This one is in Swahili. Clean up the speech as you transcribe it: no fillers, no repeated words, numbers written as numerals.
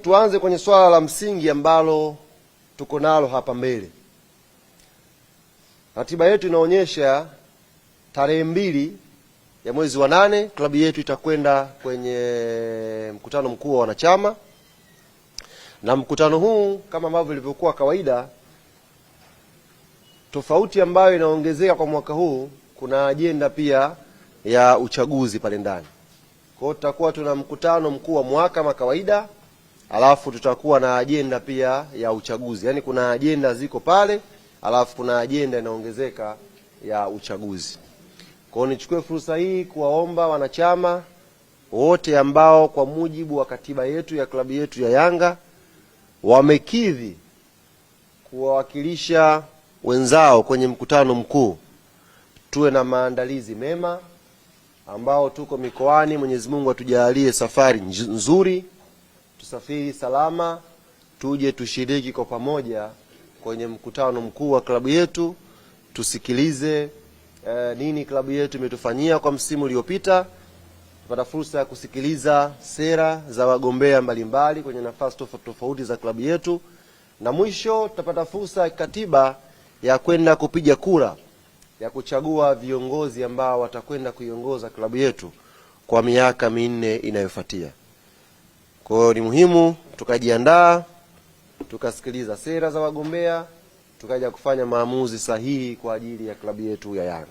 Tuanze kwenye swala la msingi ambalo tuko nalo hapa mbele. Ratiba yetu inaonyesha tarehe 2 ya mwezi wa 8 klabu yetu itakwenda kwenye mkutano mkuu wa wanachama, na mkutano huu kama ambavyo ilivyokuwa kawaida, tofauti ambayo inaongezeka kwa mwaka huu, kuna ajenda pia ya uchaguzi pale ndani. Kwa hiyo tutakuwa tuna mkutano mkuu wa mwaka kama kawaida, alafu tutakuwa na ajenda pia ya uchaguzi. Yaani kuna ajenda ziko pale, alafu kuna ajenda inaongezeka ya uchaguzi. Kwa hiyo nichukue fursa hii kuwaomba wanachama wote ambao kwa mujibu wa katiba yetu ya klabu yetu ya Yanga wamekidhi kuwawakilisha wenzao kwenye mkutano mkuu, tuwe na maandalizi mema. Ambao tuko mikoani, Mwenyezi Mungu atujalie safari nzuri, tusafiri salama, tuje tushiriki kwa pamoja kwenye mkutano mkuu wa klabu yetu, tusikilize nini klabu yetu imetufanyia kwa msimu uliopita. Tupata fursa ya kusikiliza sera za wagombea mbalimbali kwenye nafasi tofauti tofauti za klabu yetu, na mwisho tutapata fursa ya katiba ya kwenda kupiga kura ya kuchagua viongozi ambao watakwenda kuiongoza klabu yetu kwa miaka 4 inayofuatia. Kwa hiyo ni muhimu tukajiandaa, tukasikiliza sera za wagombea, tukaja kufanya maamuzi sahihi kwa ajili ya klabu yetu ya Yanga.